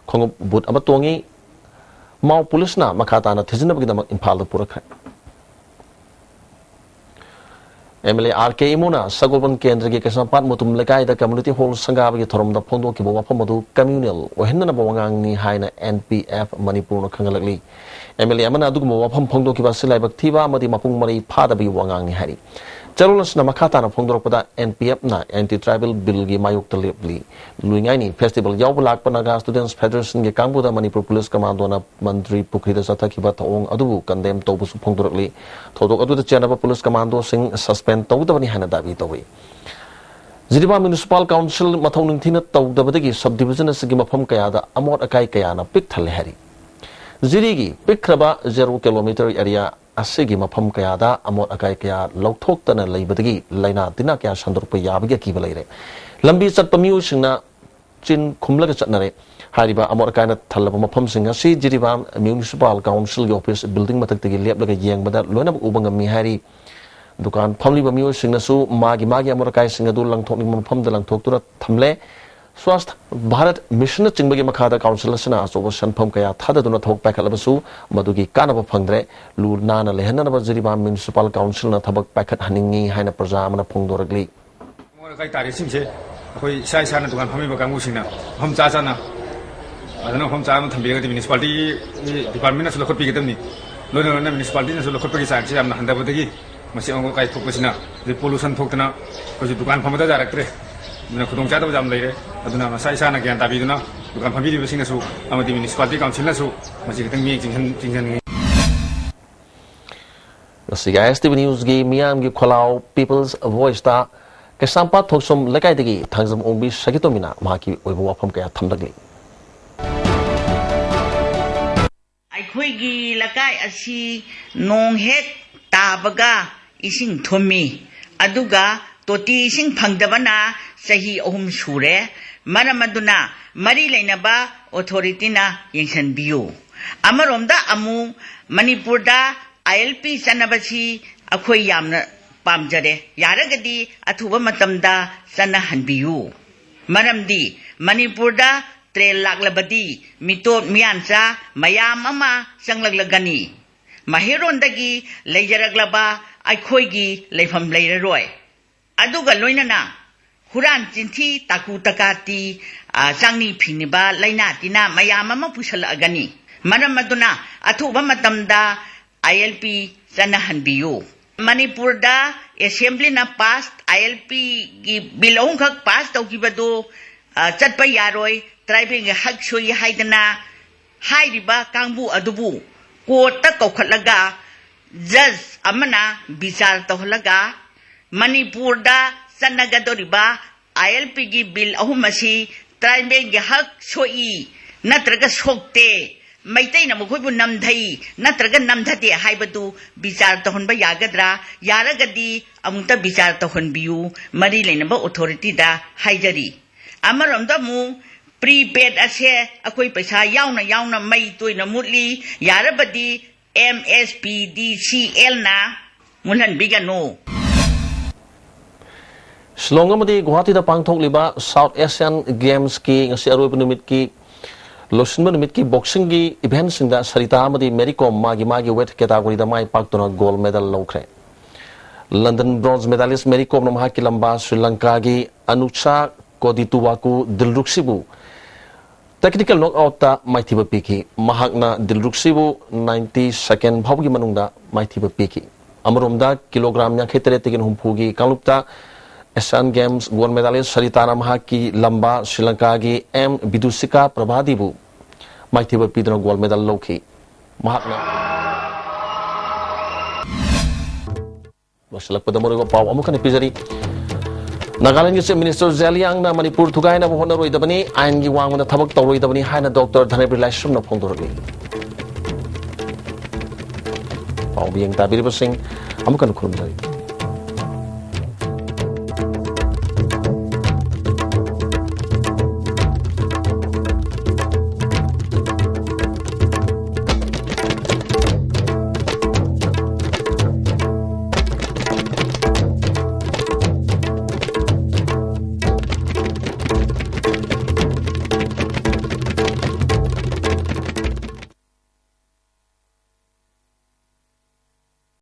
ꯈꯣꯡꯎꯞ ꯕꯨꯠ ꯑꯃ ꯇꯣꯡꯉꯤ꯫ ꯃꯥꯎ ꯄꯨꯂꯤꯁꯅ ꯃꯈꯥ ꯇꯥꯅ ꯊꯤꯖꯤꯟꯅꯕꯒꯤꯗꯃꯛ ꯏꯝꯐꯥꯜꯗ ꯄꯨꯔꯛꯈ꯭ꯔꯦ꯫ ꯑꯦꯝ ꯑꯦꯜ ꯑꯦ ꯑꯥꯔ ꯀꯦ ꯏꯃꯣꯅ ꯁꯒꯣꯜꯕꯟ ꯀꯦꯟꯗ꯭ꯔꯒꯤ ꯀꯩꯁꯥꯝꯄꯥꯠ ꯃꯨꯇꯨꯝ ꯂꯩꯀꯥꯏꯗ ꯀꯝꯃ꯭ꯌꯨꯅꯤꯇꯤ ꯍꯣꯜ ꯁꯪꯒꯥꯕꯒꯤ ꯊꯧꯔꯝꯗ ꯐꯣꯡꯗꯣꯛꯈꯤꯕ ꯋꯥꯐꯝ ꯑꯗꯨ ꯀꯝꯃ꯭ꯌꯨꯅꯦꯜ ꯑꯣꯏꯍꯟꯅꯅꯕ ꯋꯥꯉꯥꯡꯅꯤ ꯍꯥꯏꯅ ꯑꯦꯟ ꯄꯤ ꯑꯦꯐ ꯃꯅꯤꯄꯨꯔꯅ ꯈꯪꯍꯜꯂꯛꯂꯤ꯫ ꯑꯦꯝ ꯑꯦꯜ ꯑꯦ ꯑꯃꯅ ꯑꯗꯨꯒꯨꯝꯕ ꯋꯥꯐꯝ ꯐꯣꯡꯗꯣꯛꯈꯤꯕ ꯑꯁꯤ ꯂꯥꯏꯕꯛ ꯊꯤꯕ ꯑꯃꯗꯤ ꯃꯄꯨꯡ ꯃꯔꯩ ꯐꯥꯗꯕꯒꯤ ꯋꯥꯉꯥꯡꯅꯤ ꯍꯥꯏꯔꯤ꯫ ꯆꯦꯔꯣꯜ ꯑꯁꯤꯅ ꯃꯈꯥ ꯇꯥꯅ ꯐꯣꯡꯗꯣꯔꯛꯄꯗ, ꯑꯦꯟ ꯄꯤ ꯑꯦꯐꯅ ꯑꯦꯟꯇꯤ ꯇ꯭ꯔꯥꯏꯕꯦꯜ ꯕꯤꯜꯒꯤ ꯃꯥꯌꯣꯛꯇ ꯂꯦꯞꯂꯤ꯫ ꯂꯨꯏꯉꯥꯏꯅꯤ ꯐꯦꯁꯇꯤꯚꯦꯜ ꯌꯥꯎꯕ ꯂꯥꯛꯄ ꯅꯥꯒꯥ ꯁ꯭ꯇꯨꯗꯦꯟꯠꯁ ꯐꯦꯗꯔꯦꯁꯟꯒꯤ ꯀꯥꯡꯕꯨꯗ ꯃꯅꯤꯄꯨꯔ ꯄꯨꯂꯤꯁ ꯀꯃꯥꯟꯗꯣꯅ ꯃꯟꯇ꯭ꯔꯤ ꯄꯨꯈ꯭ꯔꯤꯗ ꯆꯠꯊꯈꯤꯕ ꯊꯧꯑꯣꯡ ꯑꯗꯨꯕꯨ ꯀꯟꯗꯦꯝ ꯇꯧꯕꯁꯨ ꯐꯣꯡꯗꯣꯔꯛꯂꯤ꯫ ꯊꯧꯗꯣꯛ ꯑꯗꯨꯗ ꯆꯦꯟꯅꯕ ꯄꯨꯂꯤꯁ ꯀꯃꯥꯟꯗꯣꯁꯤꯡ ꯁꯁꯄꯦꯟ ꯇꯧꯒꯗꯕꯅꯤ ꯍꯥꯏꯅ ꯗꯥꯕꯤ ꯇꯧꯏ꯫ ꯖꯤꯔꯤꯕꯥꯝ ꯃ꯭ꯌꯨꯅꯤꯁꯤꯄꯥꯜ ꯀꯥꯎꯟꯁꯤꯜ ꯃꯊꯧ ꯅꯤꯡꯊꯤꯅ ꯇꯧꯗꯕꯗꯒꯤ ꯁꯕ ꯗꯤꯕꯤꯖꯟ ꯑꯁꯤꯒꯤ ꯃꯐꯝ ꯀꯌꯥꯗ ꯑꯃꯣꯠ ꯑꯀꯥꯏ ꯀꯌꯥꯅ ꯄꯤꯛ ꯊꯜꯂꯦ ꯍꯥꯏꯔꯤ꯫ ꯖꯤꯔꯤꯒꯤ ꯄꯤꯛꯈ꯭ꯔꯕ ꯖꯦꯔꯣ ꯀꯤꯂꯣꯃꯤꯇꯔ ꯑꯦꯔꯤꯌꯥ ꯑꯁꯤꯒꯤ ꯃꯐꯝ ꯀꯌꯥꯗ ꯑꯃꯣꯠ ꯑꯀꯥꯏ ꯀꯌꯥ ꯂꯧꯊꯣꯛꯇꯅ ꯂꯩꯕꯗꯒꯤ ꯂꯥꯏꯅꯥ ꯇꯤꯟꯅꯥ ꯀꯌꯥ ꯁꯟꯗꯣꯔꯛꯄ ꯌꯥꯕꯒꯤ ꯑꯀꯤꯕ ꯂꯩꯔꯦ꯫ ꯂꯝꯕꯤ ꯆꯠꯄ ꯃꯤꯑꯣꯏꯁꯤꯡꯅ ꯆꯤꯟ ꯈꯨꯝꯂꯒ ꯆꯠꯅꯔꯦ꯫ ꯍꯥꯏꯔꯤꯕ ꯑꯃꯣꯠ ꯑꯀꯥꯏꯅ ꯊꯜꯂꯕ ꯃꯐꯝꯁꯤꯡ ꯑꯁꯤ ꯖꯤꯔꯤꯕꯥꯝ ꯃ꯭ꯌꯨꯅꯤꯁꯤꯄꯥꯜ ꯀꯥꯎꯟꯁꯤꯜꯒꯤ ꯑꯣꯐꯤꯁ ꯕꯤꯜꯗꯤꯡ ꯃꯊꯛꯇꯒꯤ ꯂꯦꯞꯂꯒ ꯌꯦꯡꯕꯗ ꯂꯣꯏꯅꯃꯛ ꯎꯕ ꯉꯝꯃꯤ ꯍꯥꯏꯔꯤ꯫ ꯗꯨꯀꯥꯟ ꯐꯝꯂꯤꯕ ꯃꯤꯑꯣꯏꯁꯤꯡꯅꯁꯨ ꯃꯥꯒꯤ ꯃꯥꯒꯤ ꯑꯃꯣꯠ ꯑꯀꯥꯏꯁꯤꯡ ꯑꯗꯨ ꯂꯪꯊꯣꯛꯅꯤꯡꯕ ꯃꯐꯝꯗ ꯂꯪꯊꯣꯛꯇꯨꯅ ꯊꯝꯂꯦ꯫ ꯁ꯭ꯋꯥꯁꯊ ꯚꯥꯔꯠ ꯃꯤꯁꯟꯅꯆꯤꯡꯕꯒꯤ ꯃꯈꯥꯗ ꯀꯥꯎꯟꯁꯤꯜ ꯑꯁꯤꯅ ꯑꯆꯧꯕ ꯁꯦꯟꯐꯝ ꯀꯌꯥ ꯊꯥꯗꯗꯨꯅ ꯊꯕꯛ ꯄꯥꯏꯈꯠꯂꯕꯁꯨ ꯃꯗꯨꯒꯤ ꯀꯥꯟꯅꯕ ꯐꯪꯗ꯭ꯔꯦ꯫ ꯂꯨ ꯅꯥꯟꯅ ꯂꯩꯍꯟꯅꯅꯕ ꯖꯤꯔꯤꯕꯥꯝ ꯃ꯭ꯌꯨꯅꯤꯁꯤꯄꯥꯜ ꯀꯥꯎꯟꯁꯤꯜꯅ ꯊꯕꯛ ꯄꯥꯏꯈꯠꯍꯟꯅꯤꯡꯏ ꯍꯥꯏꯅ ꯄ꯭ꯔꯖꯥ ꯑꯃꯅ ꯐꯣꯡꯗꯣꯔꯛꯂꯤ꯫ ꯑꯃꯣꯠ ꯑꯀꯥꯏ ꯇꯥꯔꯤꯁꯤꯡꯁꯦ ꯑꯩꯈꯣꯏ ꯏꯁꯥ ꯏꯁꯥꯅ ꯗꯨꯀꯥꯟ ꯐꯝꯃꯤꯕ ꯀꯥꯡꯕꯨꯁꯤꯡꯅ ꯃꯐꯝ ꯆꯥ ꯆꯥꯅ ꯐꯖꯅ ꯃꯐꯝ ꯆꯥꯅ ꯊꯝꯕꯤꯔꯒꯗꯤ ꯃ꯭ꯌꯨꯅꯤꯁꯤꯄꯥꯂꯤꯇꯤꯒꯤ ꯗꯤꯄꯥꯔꯠꯃꯦꯟꯅꯁꯨ ꯂꯧꯈꯠꯄꯤꯒꯗꯕꯅꯤ꯫ ꯂꯣꯏꯅ ꯂꯣꯏꯅ ꯃ꯭ꯌꯨꯅꯤꯁꯤꯄꯥꯂꯤꯇꯤꯅꯁꯨ ꯂꯧꯈꯠꯄꯒꯤ ꯆꯥꯡꯁꯤ ꯌꯥꯝꯅ ꯍꯟꯊꯕꯗꯒꯤ ꯃꯁꯤ ꯑꯃꯣꯠ ꯑꯀꯥꯏ ꯊꯣꯛꯄꯁꯤꯅ ꯍꯧꯖꯤꯛ ꯄꯣꯂꯨꯁꯟ ꯊꯣꯛꯇꯅ ꯑꯩꯈꯣꯏꯁꯨ ꯗꯨꯀꯥꯟ ꯐꯝꯕꯗ ꯌꯥꯔꯛꯇ꯭ꯔꯦ꯫ ꯑꯗꯨꯅ ꯈꯨꯗꯣꯡꯆꯥꯗꯕ ꯌꯥꯝ ꯂꯩꯔꯦ꯫ ꯑꯗꯨꯅ ꯃꯁꯥ ꯏꯁꯥꯅ ꯒ꯭ꯌꯥꯟ ꯇꯥꯕꯤꯗꯨꯅ ꯗꯨꯀꯥꯟ ꯐꯝꯕꯤꯔꯤꯕꯁꯤꯡꯅꯁꯨ ꯑꯃꯗꯤ ꯃ꯭ꯌꯨꯅꯤꯁꯤꯄꯥꯂꯤꯇꯤ ꯀꯥꯎꯟꯁꯤꯜꯅꯁꯨ ꯃꯁꯤ ꯈꯤꯇꯪ ꯃꯤꯠꯌꯦꯡ ꯆꯤꯡꯁꯤꯟ-, ꯆꯤꯡꯁꯤꯟꯅꯤꯡꯉꯤ꯫ ꯉꯁꯤꯒꯤ ꯑꯥꯏ ꯑꯦꯁ ꯇꯤ ꯚꯤ ꯅ꯭ꯌꯨꯁꯀꯤ ꯃꯤꯌꯥꯝꯒꯤ ꯈꯣꯜꯂꯥꯎ ꯄꯤꯄꯜꯁ ꯚꯣꯏꯁꯇ ꯀꯩꯁꯥꯝꯄꯥꯠ ꯊꯣꯛꯁꯣꯝ ꯂꯩꯀꯥꯏꯗꯒꯤ ꯊꯥꯡꯖꯝ ꯑꯣꯡꯕꯤ ꯁꯈꯤꯇꯣꯝꯕꯤꯅ ꯃꯍꯥꯛꯀꯤ ꯑꯣꯏꯕ ꯋꯥꯐꯝ ꯀꯌꯥ ꯊꯝꯂꯛꯂꯤ꯫ ꯑꯩꯈꯣꯏꯒꯤ ꯂꯩꯀꯥꯏ ꯑꯁꯤ ꯅꯣꯡ ꯍꯦꯛ ꯇꯥꯕꯒ ꯏꯁꯤꯡ ꯊꯨꯝꯃꯤ, ꯑꯗꯨꯒ ꯇꯣꯇꯤ ꯏꯁꯤꯡ ꯐꯪꯗꯕꯅ ꯆꯍꯤ ꯑꯍꯨꯝ ꯁꯨꯔꯦ꯫ ꯃꯔꯝ ꯑꯗꯨꯅ ꯃꯔꯤ ꯂꯩꯅꯕ ꯑꯣꯊꯣꯔꯤꯇꯤꯅ ꯌꯦꯡꯁꯤꯟꯕꯤꯌꯨ꯫ ꯑꯃꯔꯣꯝꯗ ꯑꯃꯨꯛ ꯃꯅꯤꯄꯨꯔꯗ ꯑꯥꯏ ꯑꯦꯜ ꯄꯤ ꯆꯠꯅꯕꯁꯤ ꯑꯩꯈꯣꯏ ꯌꯥꯝꯅ ꯄꯥꯝꯖꯔꯦ꯫ ꯌꯥꯔꯒꯗꯤ ꯑꯊꯨꯕ ꯃꯇꯝꯗ ꯆꯠꯅꯍꯟꯕꯤꯌꯨ꯫ ꯃꯔꯝꯗꯤ ꯃꯅꯤꯄꯨꯔꯗ ꯇ꯭ꯔꯦꯟ ꯂꯥꯛꯂꯕꯗꯤ ꯃꯤꯇꯣꯞ ꯃꯤꯌꯥꯟꯆꯥ ꯃꯌꯥꯝ ꯑꯃ ꯆꯪꯂꯛꯂꯒꯅꯤ꯫ ꯃꯍꯩꯔꯣꯟꯗꯒꯤ ꯂꯩꯖꯔꯛꯂꯕ ꯑꯩꯈꯣꯏꯒꯤ ꯂꯩꯐꯝ ꯂꯩꯔꯔꯣꯏ꯫ ꯑꯗꯨꯒ ꯂꯣꯏꯅꯅ ꯍꯨꯔꯥꯟ ꯆꯤꯟꯊꯤ ꯇꯥꯀꯨ ꯇꯀꯥꯇꯤ, ꯑ, ꯆꯥꯡꯅꯤ ꯐꯤꯡꯅꯤꯕ ꯂꯥꯏꯅꯥ ꯇꯤꯟꯅꯥ ꯃꯌꯥꯝ ꯑꯃ ꯄꯨꯁꯜꯂꯛꯑꯒꯅꯤ꯫ ꯃꯔꯝ ꯑꯗꯨꯅ ꯑꯊꯨꯕ ꯃꯇꯝꯗ ꯑꯥꯏ ꯑꯦꯜ ꯄꯤ ꯆꯠꯅꯍꯟꯕꯤꯌꯨ꯫ ꯃꯅꯤꯄꯨꯔꯗ ꯑꯦꯁꯦꯝꯕ꯭ꯂꯤꯅ ꯄꯥꯁ, ꯑꯥꯏ ꯑꯦꯜ ꯄꯤꯒꯤ ꯕꯤꯜ ꯑꯍꯨꯝꯈꯛ ꯄꯥꯁ ꯇꯧꯈꯤꯕꯗꯨ, ꯑ, ꯆꯠꯄ ꯌꯥꯔꯣꯏ, ꯇ꯭ꯔꯥꯏꯕꯦꯜꯒꯤ ꯍꯛ ꯁꯣꯛꯏ ꯍꯥꯏꯗꯅ ꯍꯥꯏꯔꯤꯕ ꯀꯥꯡꯕꯨ ꯑꯗꯨꯕꯨ ꯀꯣꯔꯠꯇ ꯀꯧꯈꯠꯂꯒ ꯖꯖ ꯑꯃꯅ ꯕꯤꯆꯥꯔ ꯇꯧꯍꯜꯂꯒ ꯃꯅꯤꯄꯨꯔꯗ ꯆꯠꯅꯒꯗꯧꯔꯤꯕ ꯑꯥꯏ ꯑꯦꯜ ꯄꯤꯒꯤ ꯕꯤꯜ ꯑꯍꯨꯝ ꯑꯁꯤ ꯇ꯭ꯔꯥꯏꯕꯦꯜꯒꯤ ꯍꯛ ꯁꯣꯛꯏ ꯅꯠꯇ꯭ꯔꯒ ꯁꯣꯛꯇꯦ, ꯃꯩꯇꯩꯅ ꯃꯈꯣꯏꯕꯨ ꯅꯝꯊꯩ ꯅꯠꯇ꯭ꯔꯒ ꯅꯝꯊꯗꯦ ꯍꯥꯏꯕꯗꯨ ꯕꯤꯆꯥꯔ ꯇꯧꯍꯟꯕ ꯌꯥꯒꯗ꯭ꯔꯥ? ꯌꯥꯔꯒꯗꯤ ꯑꯃꯨꯛꯇ ꯕꯤꯆꯥꯔ ꯇꯧꯍꯟꯕꯤꯌꯨ, ꯃꯔꯤ ꯂꯩꯅꯕ ꯑꯣꯊꯣꯔꯤꯇꯤꯗ ꯍꯥꯏꯖꯔꯤ꯫ ꯑꯃꯔꯣꯝꯗ ꯑꯃꯨꯛ ꯄ꯭ꯔꯤꯄꯦꯗ ꯑꯁꯦ ꯑꯩꯈꯣꯏ ꯄꯩꯁꯥ ꯌꯥꯎꯅ ꯌꯥꯎꯅ ꯃꯩ ꯇꯣꯏꯅ ꯃꯨꯠꯂꯤ, ꯌꯥꯔꯕꯗꯤ ꯑꯦꯝ ꯑꯦꯁ ꯄꯤ ꯗꯤ ꯁꯤ ꯑꯦꯜꯅ ꯃꯨꯠꯍꯟꯕꯤꯒꯅꯨ꯫ ꯁꯤꯂꯣꯡ ꯑꯃꯗꯤ ꯒꯨꯋꯥꯍꯥꯇꯤꯗ ꯄꯥꯡꯊꯣꯛꯂꯤꯕ ꯁꯥꯎꯠ ꯑꯦꯁꯤꯌꯥꯟ ꯒꯦꯝꯁꯀꯤ ꯉꯁꯤ ꯑꯔꯣꯏꯕ ꯅꯨꯃꯤꯠꯀꯤ, ꯂꯣꯏꯁꯤꯟꯕ ꯅꯨꯃꯤꯠꯀꯤ ꯕꯣꯛꯁꯤꯡꯒꯤ ꯏꯚꯦꯟꯁꯤꯡꯗ ꯁꯔꯤꯇꯥ ꯑꯃꯗꯤ ꯃꯦꯔꯤ ꯀꯣꯝ ꯃꯥꯒꯤ ꯃꯥꯒꯤ ꯋꯦꯠ ꯀꯦꯇꯥꯒꯣꯔꯤꯗ ꯃꯥꯏ ꯄꯥꯛꯇꯨꯅ ꯒꯣꯜ ꯃꯦꯗꯜ ꯂꯧꯈ꯭ꯔꯦ꯫ ꯂꯟꯗꯟ ꯕ꯭ꯔꯣꯟꯖ ꯃꯦꯗꯥꯂꯤꯁ ꯃꯦꯔꯤ ꯀꯣꯝꯅ ꯃꯍꯥꯛꯀꯤ ꯂꯝꯕꯥ ꯁ꯭ꯔꯤ ꯂꯪꯀꯥꯒꯤ ꯑꯅꯨꯁꯥ ꯀꯣꯗꯤꯇꯨꯋꯥꯀꯨ ꯗꯤꯜꯔꯨꯛꯁꯤꯕꯨ ꯇꯦꯛꯅꯤꯀꯦꯜ ꯅꯣꯛꯑꯥꯎꯠꯇ ꯃꯥꯏꯊꯤꯕ ꯄꯤꯈꯤ꯫ ꯃꯍꯥꯛꯅ ꯗꯤꯜꯔꯨꯛꯁꯤꯕꯨ ꯅꯥꯏꯟꯇꯤ ꯁꯦꯀꯦꯟ ꯐꯥꯎꯕꯒꯤ ꯃꯅꯨꯡꯗ ꯃꯥꯏꯊꯤꯕ ꯄꯤꯈꯤ꯫ ꯑꯃꯔꯣꯝꯗ ꯀꯤꯂꯣꯒ꯭ꯔꯥꯝ ꯌꯥꯡꯈꯩ ꯇꯔꯦꯠꯇꯒꯤ ꯍꯨꯝꯐꯨꯒꯤ ꯀꯥꯡꯂꯨꯞꯇ ꯑꯦꯁꯤꯌꯥꯟ ꯒꯦꯝꯁ ꯒꯣꯜ ꯃꯦꯗꯥꯂꯤꯁ ꯁꯔꯤꯇꯥꯅ ꯃꯍꯥꯛꯀꯤ ꯂꯝꯕꯥ ꯁ꯭ꯔꯤ ꯂꯪꯀꯥꯒꯤ ꯑꯦꯝ ꯕꯤꯗꯨꯁꯤꯀꯥ ꯄ꯭ꯔꯚꯥꯗꯤꯕꯨ ꯃꯥꯏꯊꯤꯕ ꯄꯤꯗꯨꯅ ꯒꯣꯜ ꯃꯦꯗꯜ ꯂꯧꯈꯤ꯫ ꯃꯍꯥꯛꯅ ꯂꯣꯏꯁꯤꯜꯂꯛꯄꯗ ꯃꯔꯨꯑꯣꯏꯕ ꯄꯥꯎ ꯑꯃꯨꯛ ꯍꯟꯅ ꯄꯤꯖꯔꯤ꯫ ꯅꯥꯒꯥꯂꯦꯟꯒꯤ ꯆꯤꯐ ꯃꯤꯅꯤꯁꯇꯔ ꯖꯦꯂꯤꯌꯥꯡꯅ ꯃꯅꯤꯄꯨꯔ ꯊꯨꯒꯥꯏꯅꯕ ꯍꯣꯠꯅꯔꯣꯏꯗꯕꯅꯤ, ꯑꯥꯏꯟꯒꯤ ꯋꯥꯡꯃꯗ ꯊꯕꯛ ꯇꯧꯔꯣꯏꯗꯕꯅꯤ ꯍꯥꯏꯅ ꯗꯣꯛꯇꯔ ꯙꯅꯕꯤꯔ ꯂꯥꯏꯁ꯭ꯔꯝꯅ ꯐꯣꯡꯗꯣꯔꯛꯂꯤ꯫ ꯄꯥꯎ ꯃꯤꯠꯌꯦꯡ ꯇꯥꯕꯤꯔꯤꯕꯁꯤꯡ ꯑꯃꯨꯛ ꯍꯟꯅ ꯈꯨꯔꯨꯝꯖꯔꯤ꯫